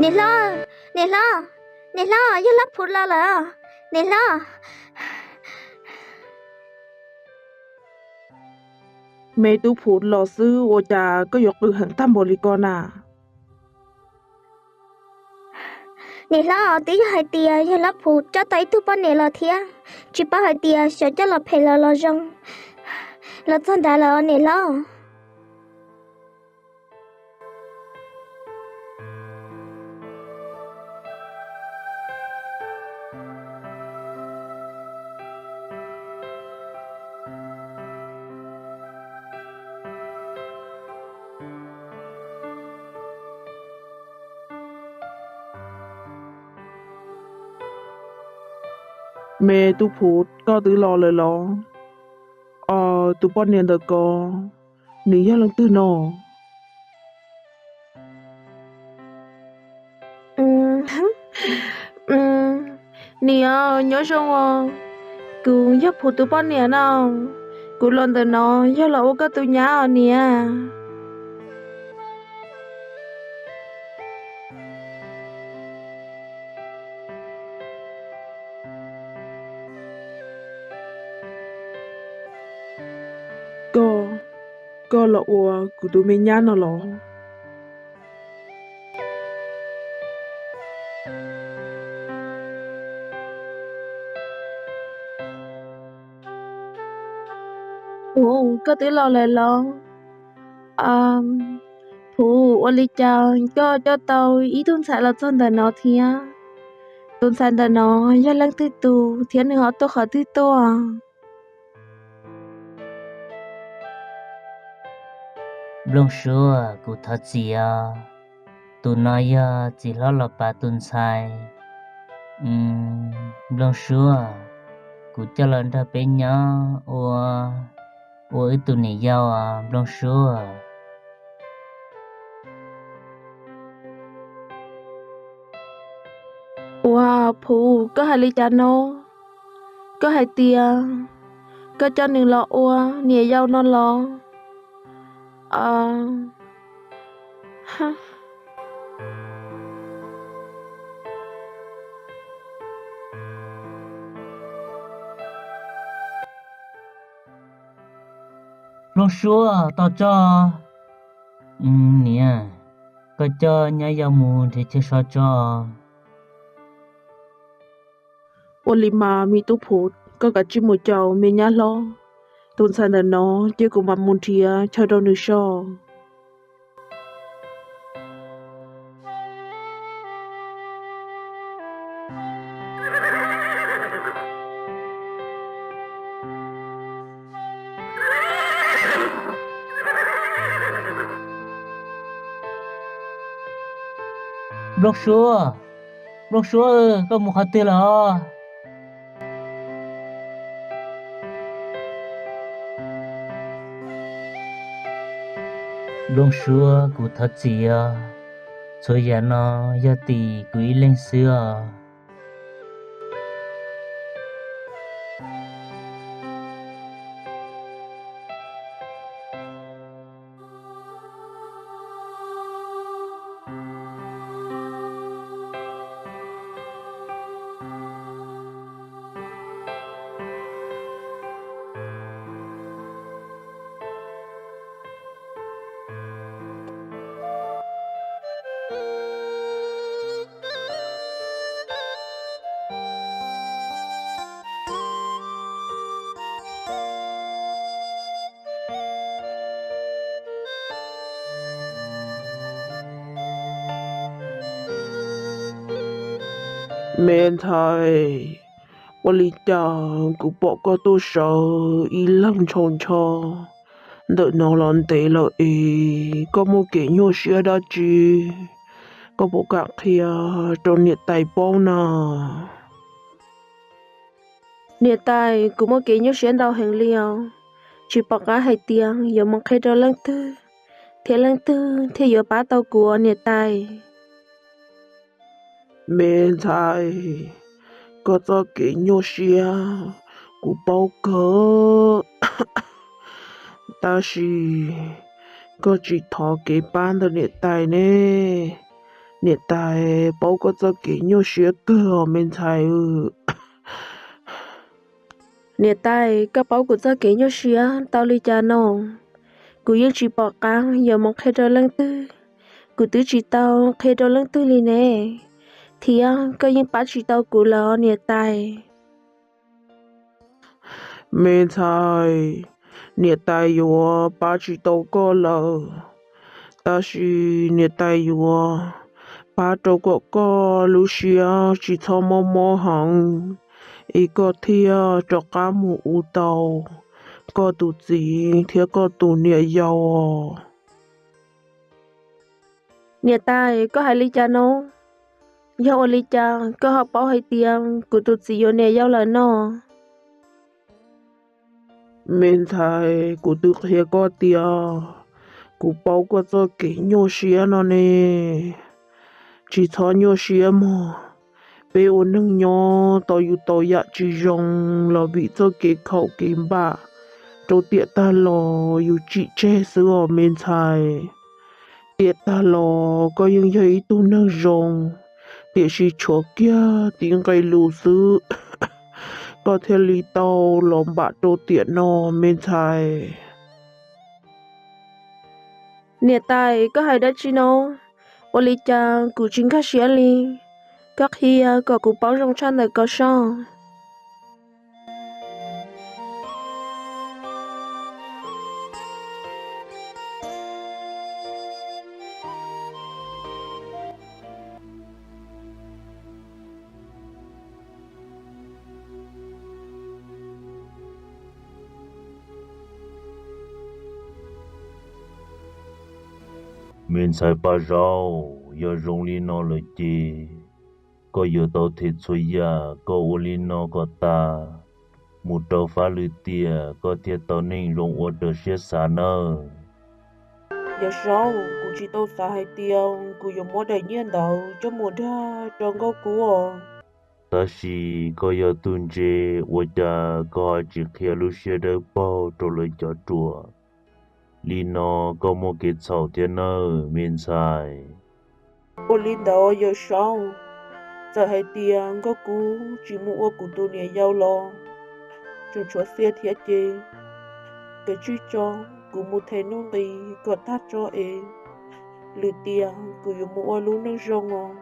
Niam hlob, niam hlob, niam hlob, yawg Lab Phuv los lawm, niam hlob. Me tub Phuv los xwb ua cas koj yuav qw heev tag npaum li ko na? Niam hlob, twb yog hais tias yawg Lab Phuv coj tau ib tug poj niam los thiab, tsis paub hais tias xyov coj los phem los los zoo. Los txog ntawd lawm niam hlob. Me tub Phuv, koj twb los lawm los? Os, tus poj niam ntawm ko, nws yog leej twg no? Niam, nyob zoo os. Kuv yog Phuv tus poj niam no. Kuv los ntawm no yog los ua koj tus nyab os niam. Koj, koj los ua kuv tus me nyab no los? Ua, koj twb los lawm los? Phuv, ua li cas koj coj tau ib tug ntxhais los txog ntawm no thiab? Tus ntxhais ntawm no yog leej twg tus thiab nws ho tuaj qhov twg tuaj? Nplooj Suab, kuv thov txim os. Tus no yog txiv hlob Los Pas tus ntxhais. Nplooj Suab, kuv coj los nrog peb nyob ua, ua wb tus niam yau os Nplooj Suab. Ua, Phuv, koj hais li cas no? Koj hais tias koj coj nws los ua niam yau no los? Nplooj Suab, tos tso. Niam, koj coj nyab yau mus nrhiav chaw so tso. Ua li mas me tub Phuv, koj kav tsij mus caum me nyab hlob. Tus ntxhais ntawm no ces kuv mam mus nrhiav chaw rau nws so. Nplooj Suab, Nplooj Suab, koj mus qhov twg lawm? Nplooj Suab, kuv thov txim os. Txhua yam no yog tim kuv ib leeg xwb os. Me ntxhais, ua li cas kuv pom koj tuaj sawv ib leeg ntshaus ntsho ntawm no los ntev lawm es koj muaj kev nyuaj siab dab tsi? Koj puas kam qhia rau niam tais paub na? Niam tais, kuv muaj kev nyuaj siab ntau heev li os. Tsis pom qab hais tias yuav mus qhia rau leej twg, thiab leej twg thiaj yuav pab tau kuv os niam tais? Me ntxhais, koj txoj kev nyuaj siab kuv paub kawg, tab sis koj tsis thov kev pab ntawm niam tais ne. Niam tais, paub koj txoj kev nyuaj siab kawg os me ntxhais. Niam tais, koj paub kuv txoj kev nyuaj siab tau li cas no? Kuv yeej tsis pom qab yuav mus qhia rau leej twg, kuv twb tsis tau qhia rau leej twg li ne, thiab koj yeej pab tsis tau kuv lawm os niam tais. Me ntxhais, niam tais yuav pab tsis tau koj lawm, tab sis niam tais yuav pab rau kom koj lub siab tsis txhob mob mob heev, es koj thiaj rov qab mus ua tau koj tus txiv thiab koj tus niam yau. Niam tais, koj hais li cas no? Yog ua li cas koj ho paub hais tias kuv tus txiv yuav niam yau lawm no? Me ntxhais, kuv twb qhia koj tias kuv paub koj txoj kev nyuaj siab no ne. Tsis txhob nyuaj siab mog. Peb ua neej nyob tau yus tau yam tsis zoo los vim txoj kev khaum kev npam rau tiam tag los yus tsim tseg xwb os me ntxhais. Tiam tag los koj yeej yog ib tug neeg zoo, tiam sis tshuav kiag tib nqe lus xwb, koj thiaj li tau los npam rau tiam no me ntxhais. Niam tais, koj hais dab tsi no? Ua li cas kuv tsis nkag siab li? Koj qhia kom kuv paub zoo tshaj ntawm ko soj. Me ntxhais Paj Zaub, yog zoo li no lawm ces koj yuav tau them txhua yam, koj ua li no kom tas mus rau fab lwm tiam koj thiaj tau neej zoo ua raws siab xav nawb. Yawm Saub, kuv tsis tau xav hais tias kuv yuav muab daim nyiaj ntawd coj mus dag rau Nkauj Kub os. Tab sis koj yog tug ntse, ua cas koj ho tsis qhia lub siab dawb paug rau lawv cov ruam? Li no koj muaj kev txhaum thiab nawb me ntxhais. Ua li ntawd Yawm Saub, txawm hais tias Nkauj Kub tsis mus ua kuv tus niam yau los tseem tshuav xiab thiab ces, kav tsij tso kuv mus them nuj nqis kom tag tso es lwm tiam kuv yuav mus ua lub neej zoo os.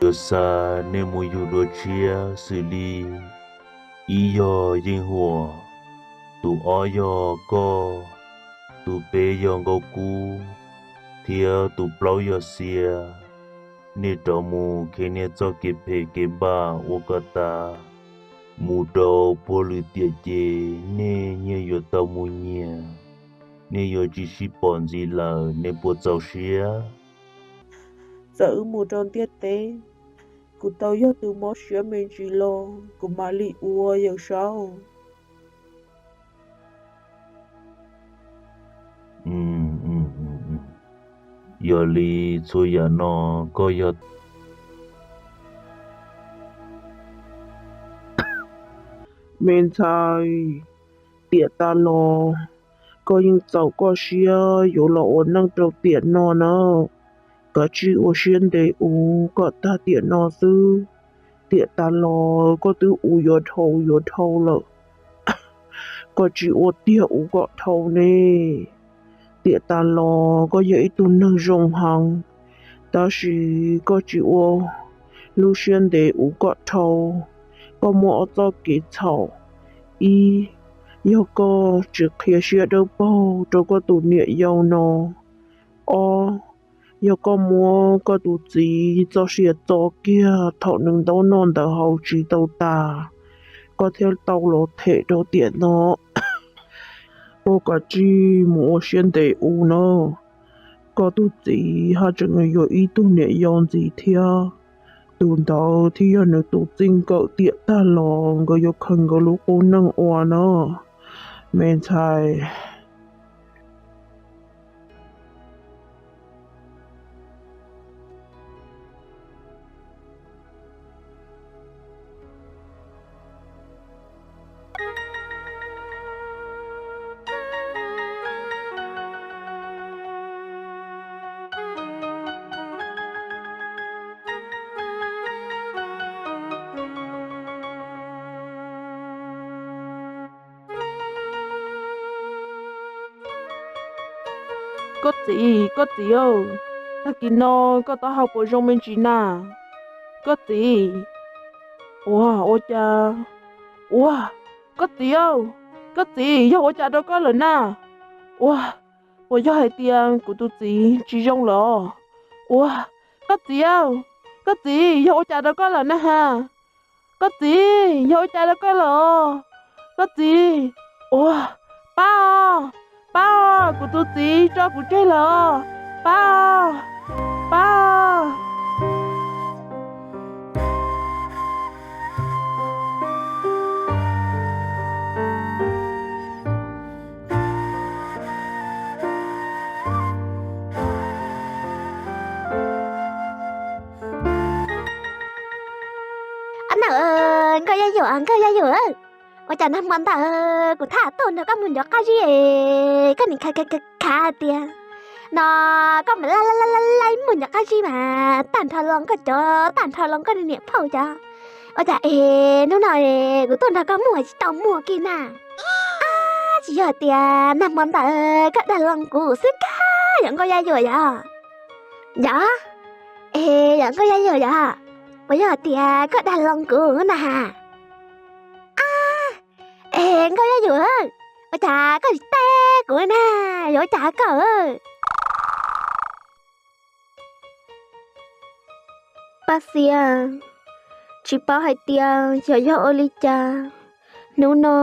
Yuav xa nej mus yug dua tshiab xws li ib yog Yeej Huam, tus ob yog koj, tus peb yog Nkauj Kub, thiab tus plaub yog Xiab. Nej rov mus qhia nej txoj kev phem kev npam ua kom tas mus rau puag lwm tiam ces nej nyias yuav tau mus nyias, nej yuav tsis sib pom ntxiv lawm, nej puas txaus siab? Txawm wb mus rau ntiaj teb, kuv tau yog tus mob siab me ntsis los kuv mam li ua Yawm Saub. Yog li txhua yam no koj yog Me ntxhais, tiam tas los koj yeej txaus koj siab yuav los ua neej rau tiam no na. Kav tsij ua siab ntev ua kom tag tiam no xwb. Tiam tas los koj twb ua yuav dhau yuav dhau lawm, koj tsis ua tiag ua kom dhau ne. Tiam tas los koj yog ib tug neeg zoo heev, tab sis koj tsis ua lub siab ntev ua kom dhau. Koj muaj ob txoj kev txhaum: ib, yog koj tsis qhia siab dawb paug rau koj tus niam yau no. Ob, yog koj muab koj tus txiv txoj sia txo kiag thaum nws ntaub noj ntawv hauv tsis tau tas, koj thiaj tau los them rau tiam no. Koj kav tsij mus ua siab ntev ua na, koj tus txiv haj tseem yuav ib tug niam yau ntxiv thiab. Tus ntawd thiaj yog nws tus txij nkawm tiam tag los nkawd yuav khaws nkawd lub qub neej ua na, me ntxhais. Koj txiv, koj txiv, tag kis no koj taub hau puas zoo me ntsis na? Koj txiv, ua, ua cas, ua, koj txiv, koj txiv, yog ua cas rau koj lawm na? Ua, puas yog hais tias kuv tus txiv tsis zoo lawm? Ua, koj txiv, koj txiv, yog ua cas rau koj lawm na ha? Koj txiv, yog ua cas rau koj lawm? Koj txiv, ua, pab, pab, kuv tus txiv tso kuv tseg lawm, pab, pab. Ab na, Nkauj Yaj Yuam, Nkauj Yaj Yuam, ua cas nag hmo ntawd kuv thiaj tuaj nrog koj mus ncov qab zib, koj nim khav khav tias no koj mas laij laij laij mus ncov qab zib mas tag nrho los koj cov, tag nrho los koj niam phauj cov. Ua cas es hnub no kuv tuaj nrog koj mus tsis tau muaj kiag na? Ab, tsis yog tias nag hmo ntawd koj dag loo kuv xwb kag yom Nkauj Yaj Yuam yom? Yog, es yog Nkauj Yaj Yuam yom, puas yog tias koj dag loo kuv na has? Ab, es Nkauj Yaj Yuam, ua cas koj tsis teb kuv na, yuav ua cas koj? Paj Xias, tsis paub hais tias xyov yog ua li cas, hnub no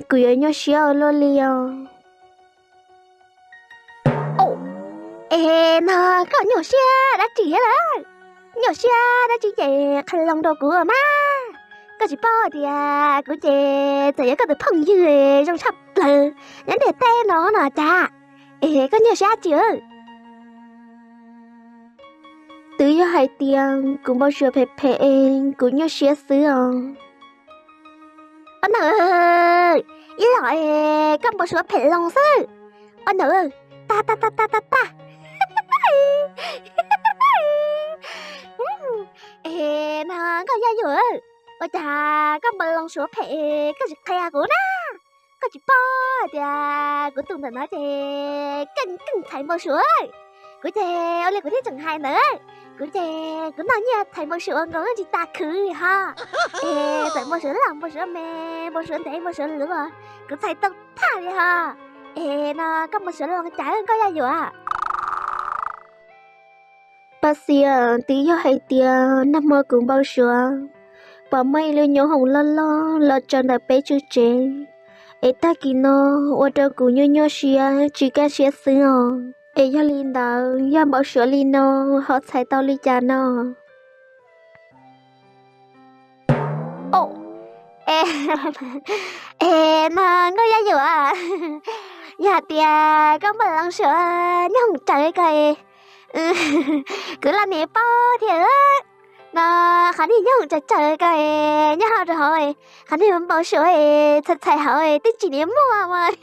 kuv yuav nyuaj siab ua luaj li os. Es no koj nyuaj siab dab tsi thiab lawm? Nyuaj siab dab tsi ces qhia loo rau kuv mas. Koj tsis paub tias kuv ces txawm yog koj tus phooj ywg zoo tshaj plaws nyob ntiaj teb no no cas, es koj nyuaj siab dab tsi? Twb yog hais tias kuv npau suav phem phem es kuv nyuaj siab xwb os. Ua nawb, ib los koj npau suav phem loo xwb. Ua nawb, tag tag tag tag tag tag. Es no Nkauj Yaj Yuam, ua cas koj npau loo suav phem koj tsis qhia kuv na? Koj tsis paub tias kuv tus ntawm no ces keej keej txhais npau suav. Kuv ces ua li kuv thiaj tseem hais ntawd, kuv ces kuv noj nyiaj txhais npau suav nkaus tsis tas khwv li ho. Es txawm npau suav loj npau suav me, npau suav ntev npau suav luv, kuv txhais tau thaj li ho. Es no koj npau suav loo cas Nkauj Yaj Yuam? Paj Xias, twb yog hais tias nag hmo kuv npau suav pom muaj ib lub nyob hoom loj loj los tsaws ntawm peb tsev, es tag kis no ua rau kuv nyuaj nyuaj siab tsis kaj siab xwb os. Es yog li ntawd yog npau suav li no ho txhais tau li cas no? Es no Nkauj Yaj Yuam, yog hais tias koj npau loo suav nyob hoom tsaws ko, kuv los niam paub thiab. No qhov niag nyob hoom tsaws tsaws ko, nyob hauv rau hauv, qhov niag npau suav txhais txhais hauv twb tsis niam muaj mas.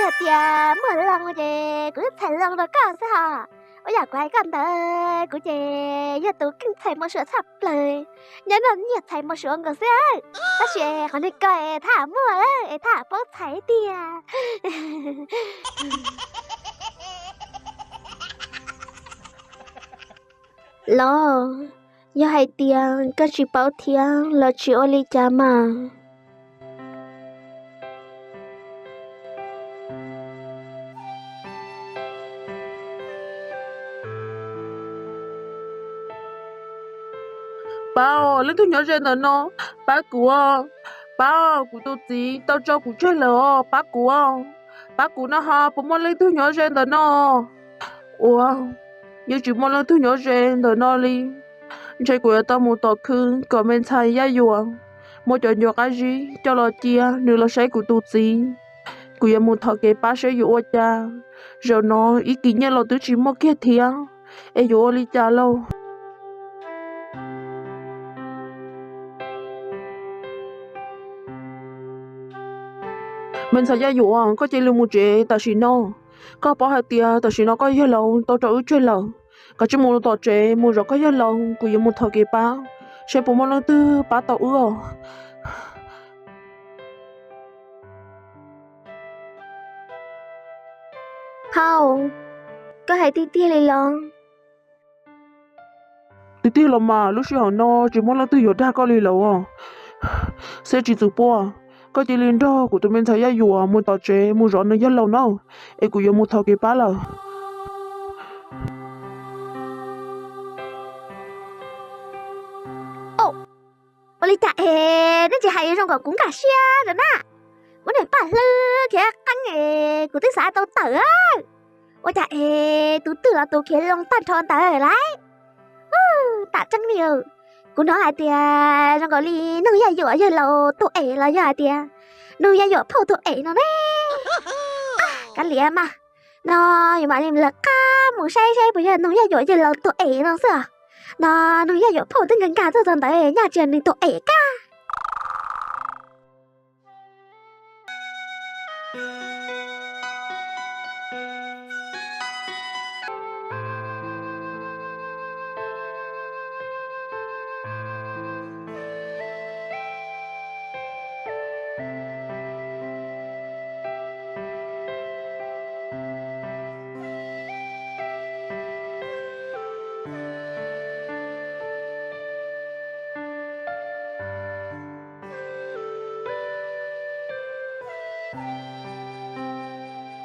Yog tias muaj loo ces kuv txhais loo rau koj xwb ho. Ua yam kuv hais koj ntawd, kuv ces yog tus keej txhais npau suav tshaj plaws, nyob noj nyiaj txhais npau suav nkaus xwb. Tab sis qhov niag ko es thaj muaj es thaj paub txhais tiag. Los, yog hais tias koj tsis paub thiab los tsis ua li cas mas. Pab, leej twg nyob ze ntawm no, pab kuv, pab, kuv tus txiv tau tso kuv tseg lawm os, pab kuv, pab kuv no ho puas muaj leej twg nyob ze ntawm no? Ua, yeej tsis muaj leej twg nyob ze ntawm no li. Ntshe kuv yuav tau mus tom khw kom me ntxhais Yaj Yuam muab cov ncov qab zib coj los cia nws los saib kuv tus txiv. Kuv yuav mus thov kev pab saib yuav ua cas. Zaum no ib kis nyiaj los twb tsis muaj kiag thiab, es yuav ua li cas lauj? Me ntxhais Yaj Yuam, koj cia li mus tsev tam sim no. Koj paub hais tias tam sim no koj yawg laus tau tso wb tseg lawm. Kav tsij mus tom tsev mus zov koj yawg laus, kuv yuav mus thov kev pab saib puas muaj leej twg pab tau wb os. Phauj, koj hais tiag tiag li los? Tiag tiag los mas, lub sij hawm no tsis muaj leej twg yuav dag koj li lawm. Xeb tsis txwm puag, koj cia li nrog kuv tus me ntxhais Yaj Yuam mus tom tsev mus zov nws yawg laus nawb, es kuv yuav mus thov kev pab lawm. Ua li cas es neb tsis hais zoo kom kuv nkag siab rau na? Kuv niam paj hlwb khiav qeeb es kuv twb xav tau tawm. Ua cas es tus twg los tus khiav loo tag nrho ntawd lawm? Tam tseeb li, kuv hnov hais tias zoo nkaus li Noog Yaj Yuam yawg laus tuag em los yog hais tias Noog Yaj Yuam phauj tuag em no ne? Kav liam mas, no yuav mam li lawv qab mus saib saib puas yog Noog Yaj Yuam yawg laus tuag em no xwb os. No Noog Yaj Yuam phauj twb nkag nkag tuaj txog ntawd, nyaj tsis yog nws tuag em kag.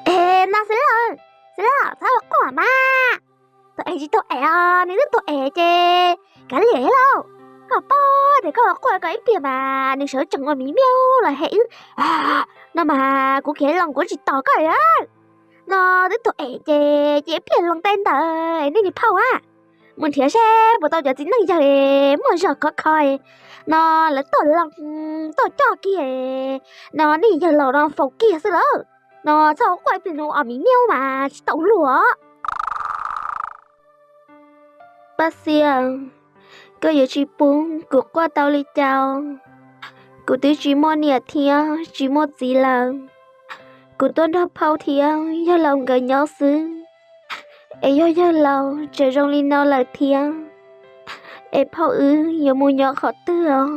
Es no xwb lauj, xwb lauj, txhob ua quaj mas. Tuag em tsis tuag em os, nws twb tuag em ces kav liam lauj. Koj paub tias koj ua quaj koj ib pliag mas nws sawv tsees ua miv miaub los hem wb. No mas kuv khiav loo kuv tsis tos koj li. No twb tuag em ces cia ib pliag loo tej ntawd, nej niag phauj a, mus nrhiav seb puas tau cov txiv neej yawg muaj zog khov kho no lawv tuaj loo, tuaj coj kiag no nej yawg laus no faus kiag xwb lawm. No txhob ua quaj ib pliag, nws ua miv miaub mas tsis tau luag. Paj Xias, koj yuav tsis pub kuv quaj tau li cas? Kuv twb tsis muaj niam thiab tsis muaj txiv lawm. Kuv tuaj nrog phauj thiab yawg laus nkawd nyob xwb, es yog yawg laus tseem zoo li no lawm thiab, es phauj wb yuav mus nyob qhov twg os?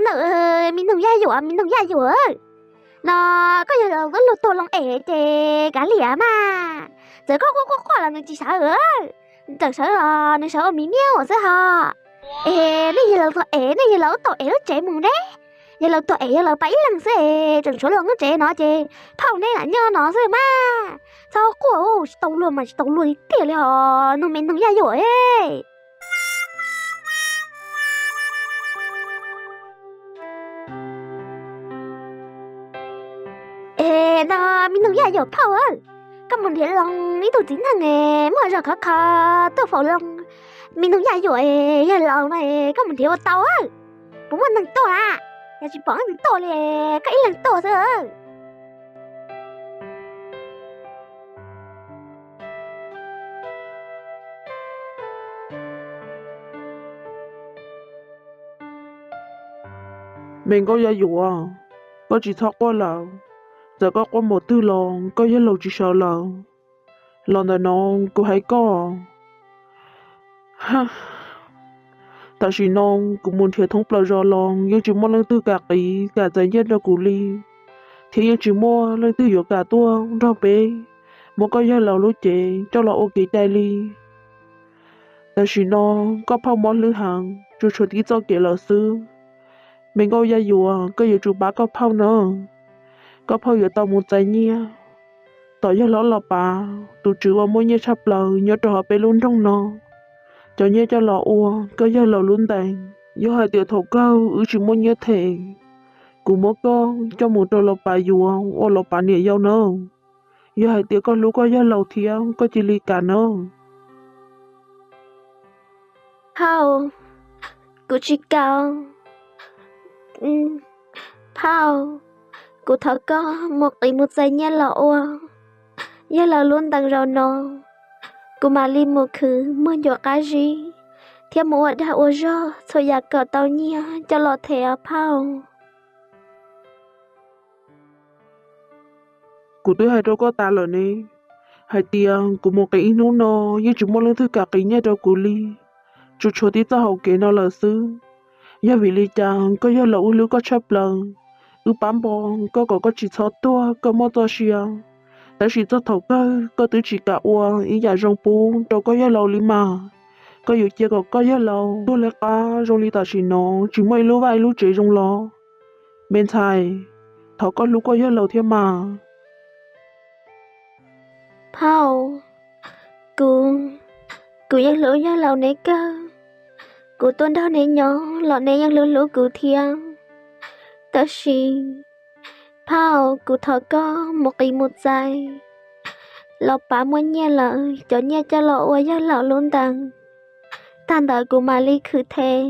Ntawm, me noog Yaj Yuam, me noog Yaj Yuam, no koj yawg laus twb luag tuag loo em ces kav liam mas. Txawm koj quaj quaj quaj los nws tsis sawv, txawm sawv los nws sawv ua miv miaub xwb ho. Es nej yawg laus tuag em, nej yawg laus tau em lub tsev mus ne. Yawg laus tuag em yawg laus pab ib leeg xwb es tseem tshuav loo lub tsev no ces phauj neb lam nyob no xwb mas. Txhob quaj, tsis tau luag mas tsis tau luag li tiag li os, noog me noog Yaj Yuam e. Es no, me noog Yaj Yuam phauj, koj mus nrhiav loo ib tug txiv neej muaj zog khov kho tuaj faus loo. Me noog Yaj Yuam, yawg laus no koj mus nrhiav ua tau. Puas muaj neeg tuaj a? Yog tsis pom neeg tuaj li, koj ib leeg tuaj xwb. Me nkauj Yaj Yuam, koj tsis txhob quaj lawm. Txawm koj quaj npaum twg los koj yawg laus tsis sawv lawm. Los ntawm no kuv hais koj, tam sim no kuv mus nrhiav thoob plaws zos los yeej tsis muaj leej twg kam qiv kam txais nyiaj rau kuv li, thiab yeej tsis muaj leej twg yuav kam tuaj nrog peb muab koj yawg laus lub cev coj los ua kev cai li. Tam sim no koj phauj mob hlwb heev, tsuas tshuav tib txoj kev lawm xwb. Me nkauj Yaj Yuam, koj yuav tsum pab koj phauj na. Koj phauj yuav tau mus txais nyiaj tom yawg hlob Los Pav, tus tswv uas muaj nyiaj tshaj plaws nyob rau hauv peb lub nroog no, cov nyiaj coj los ua koj yawg laus lub ntees. Yog hais tias thaum kawg wb tsis muaj nyiaj them, kuv muab koj coj mus rau Los Pav yuav ua Los Pav niam yau na. Yog hais tias koj hlub koj yawg laus thiab, koj cia li kam na. Phauj, kuv tsis kam. Phauj, kuv thov koj mus qiv mus txais nyiaj los ua yawg laus lub ntees zaum no, kuv mam li mus khwv muag ncuav qab zib thiab mus ua dag ua zog txhua yam kom tau nyiaj coj los them os phauj. Kuv twb hais rau koj tas lawm ne, hais tias kuv mus qiv ib hnub no yeej tsis muaj leej twg kam qiv nyiaj rau kuv li, tsuas tshuav tib txoj hauv kev no lawm xwb. Yog vim li cas koj yawg laus hlub koj tshaj plaws, wb pab npo koj kom koj tsis txhob tuag koj muaj txoj sia, tab sis txog thaum kawg koj twb tsis kam ua ib yam zoo pub rau koj yawg laus li mas. Koj yuav cia kom koj yawg laus tuag li qab zoo li tam sim no tsis muaj ib lub vaj ib lub tsev zoo los? Me ntxhais, thov koj hlub koj yawg laus thiab mas. Phauj, kuv, kuv yeej hlub yawg laus neb kawg. Kuv tuaj nrog neb nyob los neb yeej hlub hlub kuv thiab. Tab sis, phauj, kuv thov koj mus qiv mus txais los pav muaj nyiaj lawm cov nyiaj coj los ua yawg laus lub ntees. Tag ntawd kuv mam li khwv them.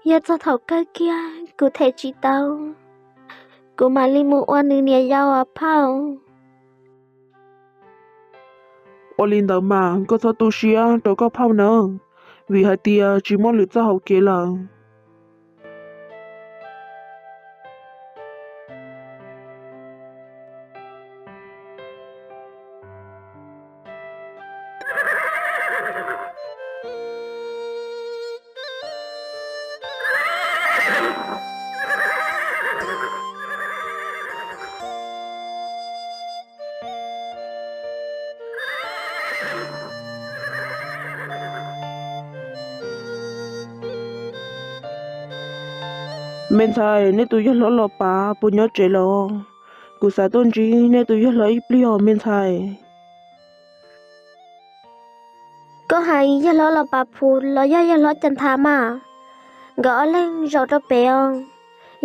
Yog txog thaum kawg kiag kuv them tsis tau, kuv mam li mus ua nws niam yau os phauj. Ua li ntawd mas koj txhob tu siab rau koj phauj nawb, vim hais tias tsis muaj lwm txoj hauv kev lawm. Me ntxhais, neb tus yawg hlob Los Pav puas nyob tsev los? Kuv xav tuaj ntsib neb tus yawg hlob ib pliag os me ntxhais. Koj hais yawg hlob Los Pav Phuv los yog yawg hlob Cas Nthav mas? Nkawd ob leeg zaum rau pem os.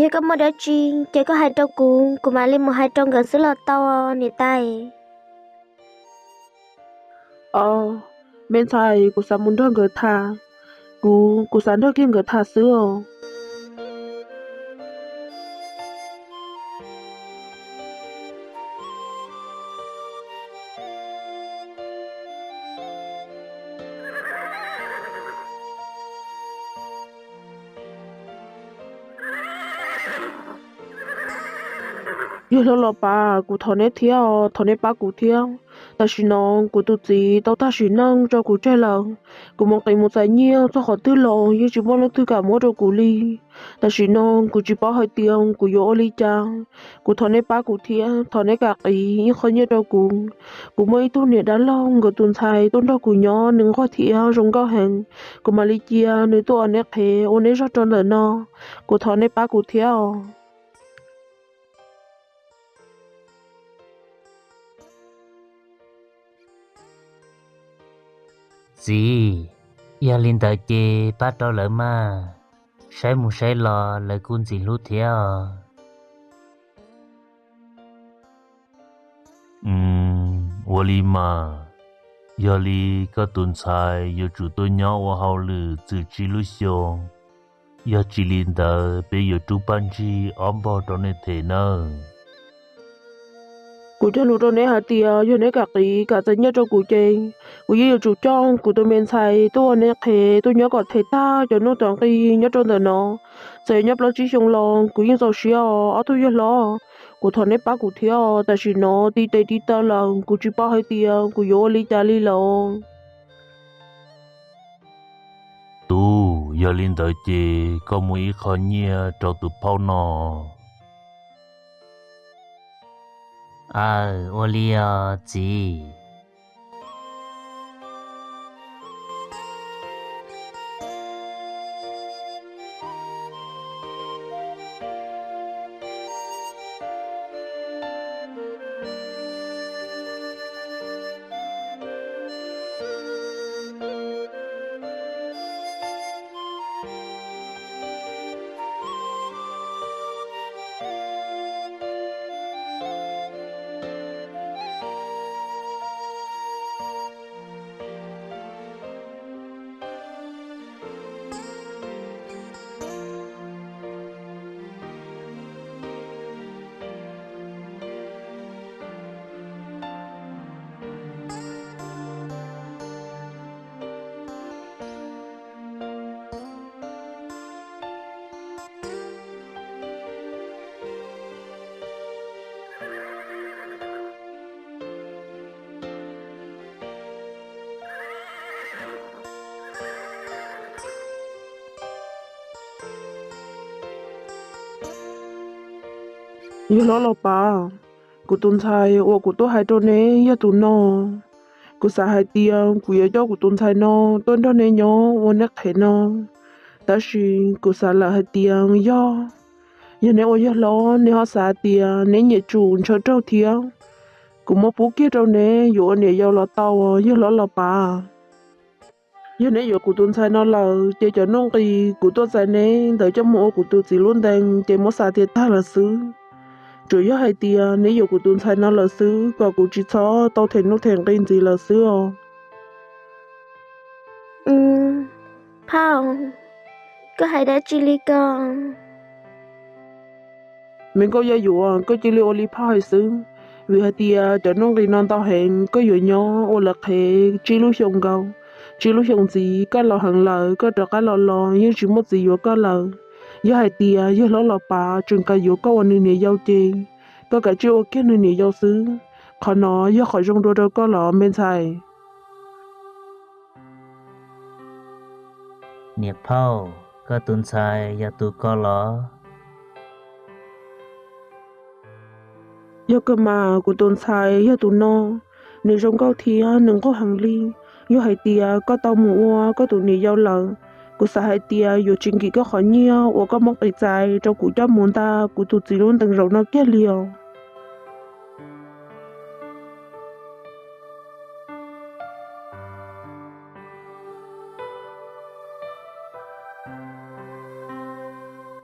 Yog koj muaj dab tsi ces koj hais rau kuv, kuv mam li mus hais rau nkawd xwb los tau niam tais. Os, me ntxhais, kuv xav mus nrog nkawd tham. Kuv, kuv xav nrog kiag nkawd tham xwb os. Yawg hlob Los Pav, kuv thov neb thiab os, thov neb pab kuv thiab. Tam sim no kuv tus txiv tau tag sim neej tso kuv tseg lawm. Kuv mus qiv mus txais nyiaj txog qhov twg los yeej tsis muaj leej twg kam muab rau kuv li. Tam sim no kuv tsis paub hais tias kuv yuav ua li cas. Kuv thov neb pab kuv thiab, thov neb kam qiv ib qho nyiaj rau kuv. Kuv muaj ib tug niam dab laug, nkawd tus ntxhais tuaj nrog kuv nyob, nws nquag thiab zoo nkauj heev. Kuv mam li cia nws tuaj ua neb qhev ua neb zog rau ntawm no. Kuv thov neb pab kuv thiab os. Txiv, yog li ntawd ces pab rau lawv mas, saib mus saib los lawv kuj ntxim hlub thiab os. Ua li mas, yog li koj tus ntxhais yuav tsum tuaj nyob ua hauj lwm txwm tsib lub xyoo, yog tsis li ntawd peb yuav rub paj ntsig ob npog rau nej them nawb. Kuv cog lus rau neb hais tias yog neb kam qiv kam txais nyiaj rau kuv ces kuv yeej yuav tsum coj kuv tus me ntxhais tuaj ua neb qhev tuaj nyob kom them tag cov nuj tom nqi nyob rau ntawm no. Txawm nyob plaub tsib xyoo los kuv yeej txaus siab os ob tug yawg hlob. Kuv thov neb pab kuv thiab os, tam sim no tib tes tib taw lawm kuv tsis paub hais tias kuv yuav ua li cas li lawm. Tub, yog li ntawd ces koj muab ib qho nyiaj rau tus phauj no. Aw, ua li os txiv. Yawg hlob los pav, kuv tus ntxhais uas kuv tuaj hais rau neb yog tus no. Kuv xav hais tias kuv yuav coj kuv tus ntxhais no tuaj nrog neb nyob ua neb qhev no, tab sis kuv xav lawm hais tias yog, yog neb ua yawg hlob neb ho xav tias neb nyiam tsum ntshaw raug thiab, kuv muab pub kiag rau neb yuav ua niam yau los tau, yawg hlob los pav. Yog neb yuav kuv tus ntxhais no lawm ces cov nuj nqis kuv tuaj txais neb ntawd coj mus ua kuv tus txiv lub ntees ces muab xa tiav tag lawm xwb. Tsuas yog hais tias neb yuav kuv tus ntxhais no lawm xwb kom kuv tsis txhob tau them nuj them nqi ntxiv lawm xwb os. Phauj, koj hais dab tsi li ko? Me nkauj Yaj Yuam, koj cia li ua li phauj hais xwb, vim hais tias cov nuj nqis no ntau heev, koj yuav nyob ua lawv qhev tsib lub xyoo nkaus, tsib lub xyoo ntxiv koj laus heev lawm koj rov qab los los yeej tsis muaj txiv yuav koj lawm. Yog hais tias yawg hlob los pav tseem kam yuav koj ua nws niam yau ces koj kav tsij ua kiag nws niam yau xwb. Qhov no yog qhov zoo dua rau koj los me ntxhais? Niam phauj, koj tus ntxhais yog tus ko los? Yog kawg mas, kuv tus ntxhais yog tus no, nws zoo nkauj thiab nws nquag heev li. Yog hais tias koj tau mus ua koj tus niam yau lawm, kuv xav hais tias yuav tsis nkim koj qhov nyiaj uas koj muab qiv txais rau kuv coj mus ntag kuv tus txiv lub ntees zaum no kiag li os.